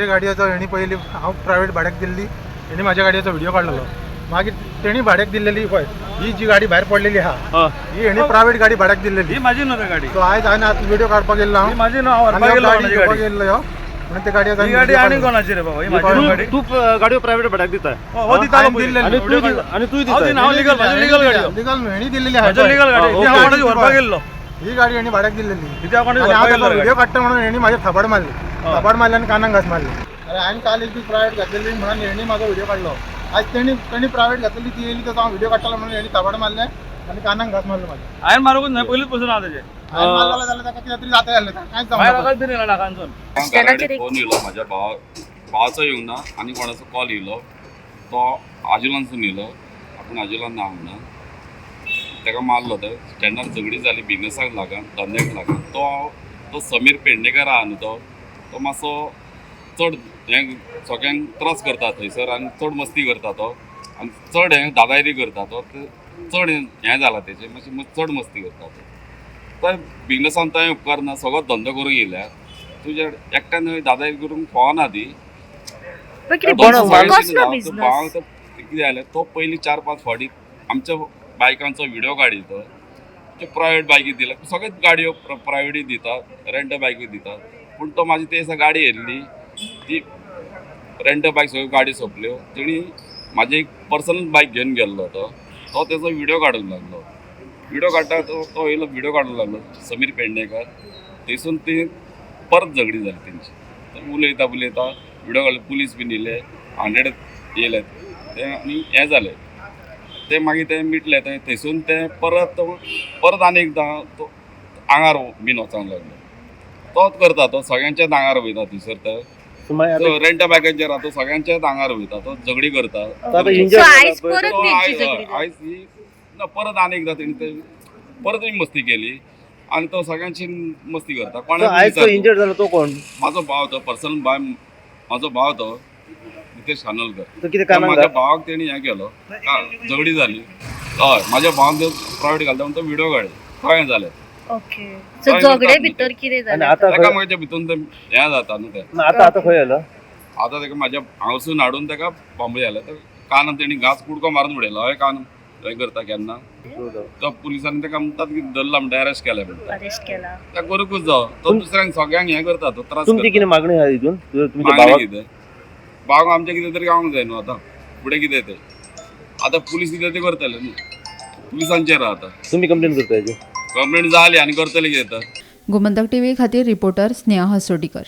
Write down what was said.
गाडयेचो हेणी पयली हांव प्रायवेट भाड्याक दिल्ली, हेणी माझ्या गाडयेचो व्हिडिओ काडलेलो. मागीर तेणी भाड्याक दिल्लेली पळय ही जी गाडी भायर पडलेली आहा ही हेणी प्रायवेट गाडी भाड्याक दिल्लेली. ही माझी न्हू रे गाडी. सो आयज हांवें आतां व्हिडिओ काडपाक गेल्लो ही हांव माझी न्हू, हांव आनी व्हरपाक ह्यो गेल्लो गाडी कोणाची घेवपाक गाडी. गेल्लो ह्यो म्हणून ते गाडयेचो ही गाडी आनी कोणाची रे बाबा, ही माझी न्हू गाडी. तू गाडयो प्रायव्हेट भाड्याक दिता? हो दितालो हांवें पयलीं. दिल्लेली. आणि तू आणि तू हांव दिता? दिना, हांव लिगल, माझी लिगल गाडी. लिगल न्हू, हेणी दिल्लेली आहा माझी पळय. लिगल गाडी. ती हांव कोणाची व्हरपाक गेल्लो. ही गाडी हेणी भाड्याक दिल्लेली. ती हांव कोणाची आणि हांव व्हरपाक ताका गेल्लो रे व्हिडिओ गाडी. काडटा म्हणून हेणी म्हाजेर थापड मारली. थापड मारली आनी कानाक घास मारली. अरे हांवें काल एक दीस प्रायवेट घातलेली म्हणून हेणी म्हाजो व्हिडिओ काडलो. आज तेणी तेणी प्रायवेट घातलेली ती येयली तेजो हांव व्हिडिओ काडटालो म्हणून हेणी थापड मारले आनी कानाक घास मारलो म्हाज्या. हांवें मारूंकच न्हय, पयलींच पसून आहा तेजें. हांवें मारलेलो जाल्यार ताका कितें तरी जाता जालें, कांयच मागीर जावना. हाकाच बीन येयला नाकांसून. घरा फोन येयलो म्हाज्या भावा भावाचो येवंक ना आनी कोणाचो कॉल येयलो, तो आजुलांसून येयलो, आपूण आजुलान ना म्हणून ताका मारलो. तो स्टँडार झगडी जाली बिजनसाक लागून, धंद्याक लागून. तो तो समीर पेडणेकर आहा न्हू, तो तो मातसो चड हें सगळ्यांक त्रास करता थंयसर आनी चड मस्ती करता तो आनी चड हें दादागिरी करता तो. चड हें जाला तेजें, मातशें चड मस्ती करता तो. तो बिजनसान तो उपकारना, सगळो धंदो करूंक येयल्या तुज्या एकट्यान दादागिरी करूंक फावना ती. कसलो बिझनेस? कितें जालें, तो पयलीं 4-5 फावटी आमच्या बायकांचो व्हिडियो काडी, तो प्रायवेट बायकी दिला, सगळ्योच गाडयो प्रायवेटूय दिता, रेंट बायकूय दिता. पूण तो म्हाजी ते दिसा गाडी येयल्ली ती रेंट बायक, सगळ्यो गाडी सोंपल्यो, तेणी म्हाजी एक पर्सनल बायक घेवन गेल्लो. तो तो तेजो व्हिडियो काडूंक लागलो. व्हिडियो काडटा तो तो येयलो, व्हिडियो काडूंक लागलो समीर पेडणेकर. थंयसून ती परत झगडी जाली तेंची. उलयता उलयता व्हिडियो काडलो, पुलीस बीन येयले, 100 येयले ते आनी हें जालें ते. मागीर ते मिटले ते. थंयसून ते परत परत आनी एकदां तो आंगार बीन वचोंक लागलो. तोच करता, तो सगळ्यांच्याच आंगार वयता थंयसर. तो रेंटा बायकांचेर तो सगळ्यांच्याच आंगार वयता, तो झगडी करता. सो आयज परत तेंची झगडी जाली. आयज ही ना परत आनी एकदां तेणी ते परत मस्ती केली आनी तो सगळ्यांची मस्ती करता. कोणाक आयज तो विचारता. इंजर्ड जालो तो कोण? म्हाजो भाव तो, पर्सनल भाव म्हाजो भाव तो नितेश खानोलकर. तो कितें कानाक म्हाज्या भावाक तेणी हें केलो, झगडी जाली. हय, म्हाज्या भावान तो प्रायवेट घालता म्हणून तो व्हिडिओ काडले, कळ्ळें जालें. ओके, सो झगडे भितर कितें आनी जालें? आतां खंय एकामेकाच्या भितून ते हें जाता न्हू तें. आतां आतां खंय आयला? आतां ताका म्हाज्या हांगासून हाडून ताका बांबोळे हाडलें. तर कानान तेणी घास कुडको मारून उडयलो. हय, कान हें करता केन्ना तो पुलिसांनी ताका म्हणटात की धरला म्हणटा, अरेस्ट केला म्हणटा. अरेस्ट केला. त्या करूंकूच जावो तो, दुसऱ्यांक सगळ्यांक हें करता तो, त्रास तुमची करता. कितें मागणी आहा हितून तुमच्या मागणें भावाक? कितें भावाक आमचें कितें तरी गावंक जाय न्हू. आतां फुडें कितें तें आतां पुलीस कितें तें करतले न्हू, पुलिसांचेर आहा आतां. तुमी कंप्लेन करता हेजी? कंप्लेन जाली आनी करतले कितें तर. गोमंतक टीव्ही खातीर रिपोर्टर स्नेहा हसोटीकर.